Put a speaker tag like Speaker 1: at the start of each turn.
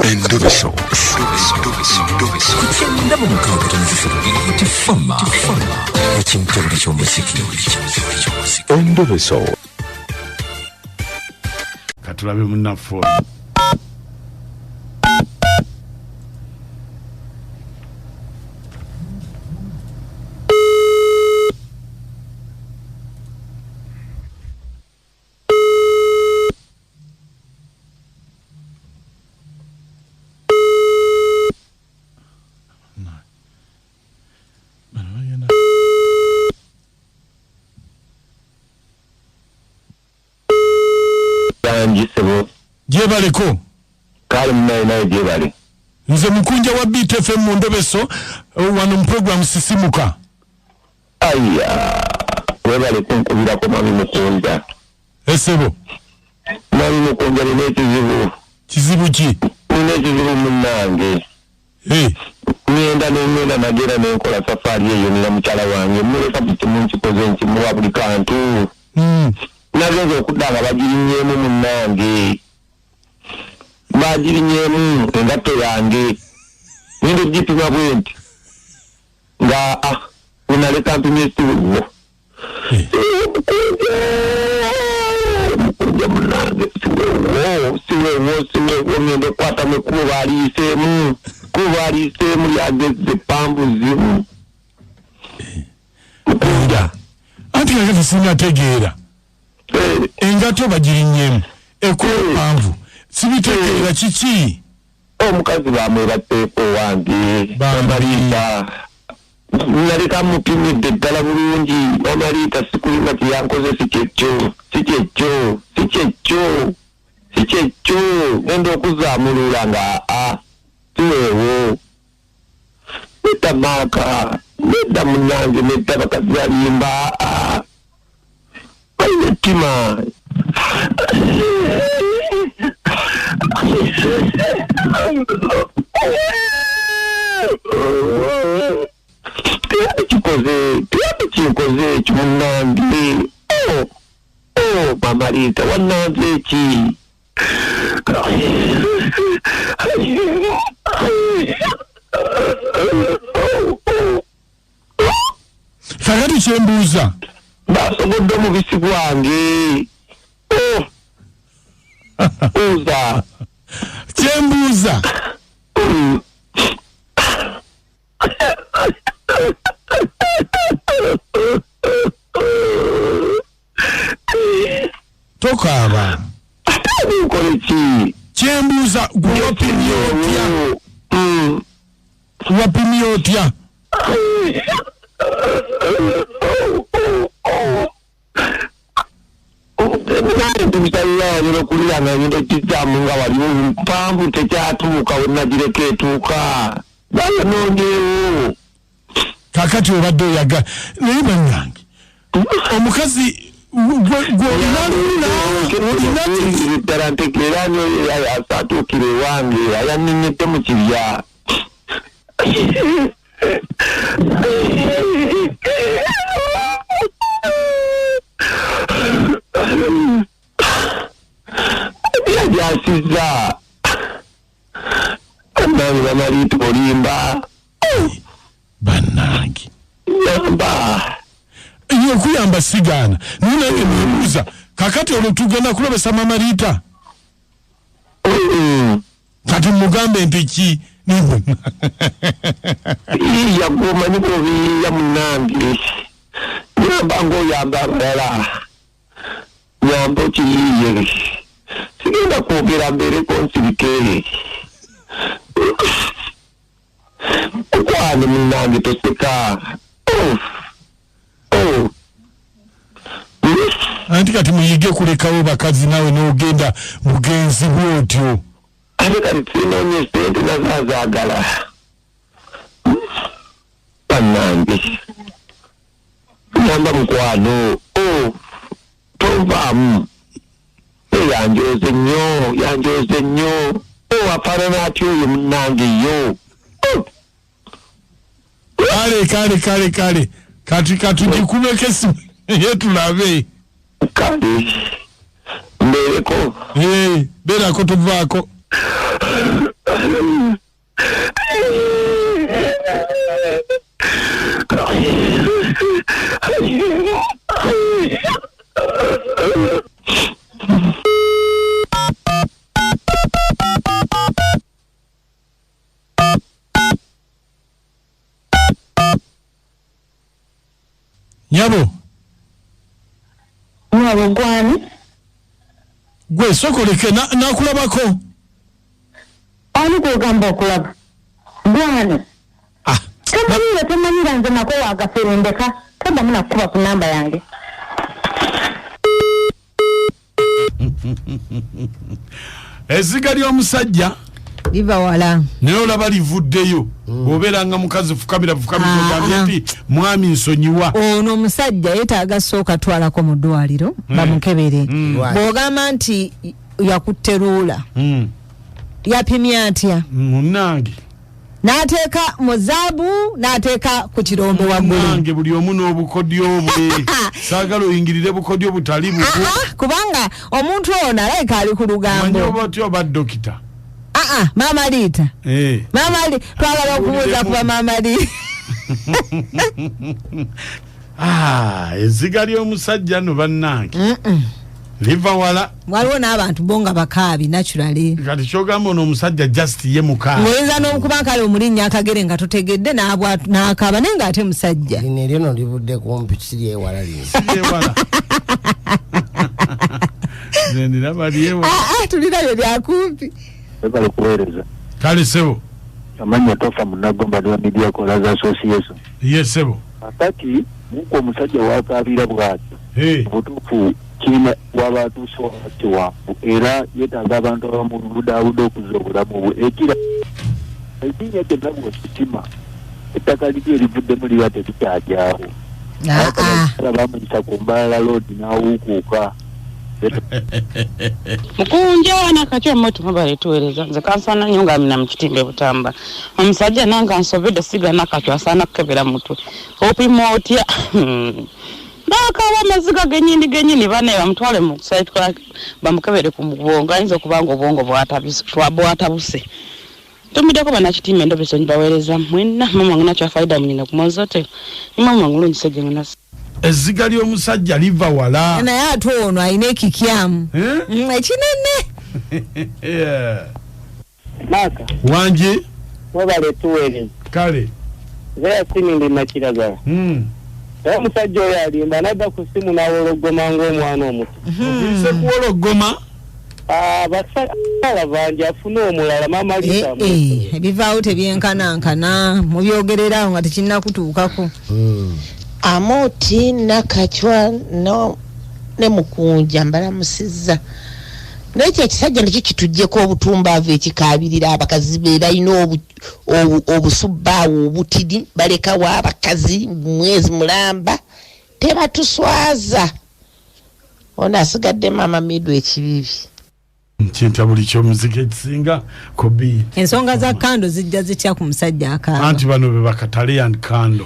Speaker 1: Endobeso.
Speaker 2: Ku kyenda mu mukaaga tono ssatu Tifama ekintobole ky'omuziki.
Speaker 1: Endobeso.
Speaker 3: Katulabe munnaffe ono.
Speaker 4: Yangi sebo.
Speaker 3: Gyebaleko.
Speaker 4: Kale munaye, naye gyebale.
Speaker 3: Nze mukunja wa Beat FM mu Ndobeso, wano mu program Sisimuka.
Speaker 4: Aya, webale kunkubirako, mwami Mukunja.
Speaker 3: Esebo.
Speaker 4: Mwami Mukunja, nina ekizibu.
Speaker 3: Kizibu ki?
Speaker 4: Nina ekizibu, munnange. Ngenda nengenda, nagenda nenkola safaari eyo nina mukyala wange, muleka buli kimu nkikoze, nkimuwa buli kantu. Nagenza okudda nga bagirinyeemu, munnange, bagirinyeemu engatto yange. Ngenda ogipima bwe nti nga ah, wenaleka mpimye siwo. Mukunja, munange, siwewo, siwewo, siwewo. Ngenda okukwatamu ekkubo, baaliyiseemu, kkubo baaliyiseemu lyagezze pambuzibu, Mukunja.
Speaker 3: Anti kakati sinategeera. Engatto bagirinnyemu, ekkubo panvu, sibitegeera kiki.
Speaker 4: Omukazi bamwebatteeko owange.
Speaker 3: Bambi.
Speaker 4: Mamaliita naleka mupimidde ddala bulungi. Mamaliita, sikulima kyeyankoze, si kyekyo, si kyekyo, si kyekyo, si kyekyo. Ngenda okuzaamulula nga a siweewo. Nedda maaka, nedda munange, nedda. Bakazi balimba, a balina ettima. Teyali kikoze, teyali kinkoze ekyo, munange. Oh, oh, Mamaliita, wannanze eki?
Speaker 3: Kakati kyembuuza,
Speaker 4: Basogodde omubisi gwange. Oh, buuza.
Speaker 3: Kyembuuza, tokaaba.
Speaker 4: Ate nkole ki?
Speaker 3: Kyembuuza, gwe wapimye otya? Wapimye otya?
Speaker 4: Nange okulira nga ngenda okizaamu nga waliwo mpanvu, tekyatuuka wenagireka etuuka, bayonoonyeewo.
Speaker 3: Kakati obadde oyaga naye, bannange, omukazi gwe olina lula olina
Speaker 4: Ddala ntegeera asatuukira ewange ayanninyidde mu kibya. Yagyasizza bannange. Bamaliita, olimba.
Speaker 3: Bannange.
Speaker 4: Yamba.
Speaker 3: Ye okuyamba sigaana, naye nange nebuuza, kakati olwo tugenda kulobesa Mamaliita? Kati mugambe nti ki?
Speaker 4: Iya, gwomanyi bwobiyiya, munange, nyamba ngaoyamba abalala, nyamba okiyiiye. Sigenda kwogera, mbeereko nsirike. Mukwano, munange, toseka. Oh, oh.
Speaker 3: Anti kati muyige kulekawo bakazi, nawe n'ogenda bugenzi bwotyo.
Speaker 4: Ate kati sinoonya sente, nazazaagala, bannange. Nyamba mukwano, o tonvaamu. Yanjooze nnyo, yanjooze nnyo. O afaanana atya oyo, munnange yo? Oh,
Speaker 3: Kale, kale, kale, kale, kati katugikubeko esimu ye tulabe.
Speaker 4: Kale mbeereko.
Speaker 3: Eh, beerako, tuvaako. Nyabo.
Speaker 5: Nyabo gwani?
Speaker 3: Gwe sokoleke nakulabako.
Speaker 5: Ani gw'ogamba okulaba? Gwani?
Speaker 3: Ah.
Speaker 5: Tomanyira, tomanyira nze nako wagafere ndeka. Toddamu nakukuba ku namba yange.
Speaker 3: Ezziga ly'omusajja
Speaker 6: liva wala.
Speaker 3: Naye olaba livuddeyo. Bw'obeera nga mukazi fukamira fukamira ogambye nti mwami nsonyiwa.
Speaker 6: Ono omusajja yeetaaga sooka twalako mu ddwaliro bamukebere. Bw'ogamba nti yakutte ruula. Yapimye atya?
Speaker 3: Munnange.
Speaker 6: N'ateeka mu zaabu, n'ateeka ku kirombe waggulu.
Speaker 3: Munnange buli omu n'obukodyo bwe. Saagala oyingirire bukodyo butali bubwo.
Speaker 6: Kubanga omuntu ono alabika ali ku lugambo.
Speaker 3: Omanyi oba otya oba dokita?
Speaker 6: Maama Liita. Maama Liita, twagala okubuuza kuba Maama Liita.
Speaker 3: Ezziga ly'omusajja nno bannange. Liva wala.
Speaker 6: Waliwo n'abantu bo nga bakaabi naturally.
Speaker 3: Kati ky'ogamba ono omusajja just ye mukaabi.
Speaker 6: Ng'oyinza n'okuba kale omulinnya akagere nga totegedde n'akaaba naye ng'ate musajja.
Speaker 7: Lino eryo nno livudde kumpi siri ewala lino.
Speaker 3: Siri ewala. Nze ndiraba lyewala.
Speaker 6: Tulirayo lya kumpi.
Speaker 4: Webale kuweereza.
Speaker 3: Kale ssebo.
Speaker 4: Amannya tofa Munnagomba ne Media Callers Association.
Speaker 3: Ye ssebo.
Speaker 4: Kakati muko omusajja wakaabira bw'atyo. Obutuufu kirina waba atuuse wakati wangu era yeetaaga abantu abamubudaabuda okuzza obulamu bwe. Ekira ekinnya kyonna bw'okitima ettaka liri erivuddemu liba terikyajaawo. Bamuyisa ku Mbalala Road n'awuukuuka.
Speaker 8: Mukunja nakati omoto mubale tuweereza nze kansaana nnyo nga mina mu kitimba e Butamba. Omusajja nange ansobedde siga nakati asaana kukebera mutwe. Opima otya? Baakaaba amaziga gennyini gennyini banne bamutwale mu site bamukebere ku bwongo ayinza okuba nga obwongo bwatabuse. Tumiddeko bannakitimba endobeso ngibaweereza mwenna mama wange nakya faida munyina ku Mozote. Ni mama wange mulungi ssejje nga nasi.
Speaker 3: Ezziga ly'omusajja liva wala.
Speaker 6: Naye ate ono alina ekikyamu. Ekinene.
Speaker 9: Maaka.
Speaker 3: Wangi.
Speaker 9: Mwebale tuweereza.
Speaker 3: Kale.
Speaker 9: Nze Yasini ndi Nakiragala. Naye omusajja oyo alimba n'adda ku ssimu n'awologoma ng'omwana omuto.
Speaker 3: Okuyise kuwologoma?
Speaker 9: Abakyala bangi afune omulala, maama Lisa.
Speaker 6: Ebivaawo tebyenkanankana, mubyogerera awo nga tekinnakutuukako.
Speaker 10: Amooti Nakacwa ne Mukunja mbalamusizza. Naye ekyo ekisajja nakyo kituggyeko obutumbaavu ekikaabirira abakazi be balina obusubbaawo obutiri, balekawo abakazi mwezi mulamba, tebatuswaza. Ono asigadde maama Midu ekibibi.
Speaker 3: Nkinta buli ky'omuziki ekisinga ku beat.
Speaker 6: Ensonga za kando zijja zitya ku musajja akaaba?
Speaker 3: Anti bano be bakatale and kando.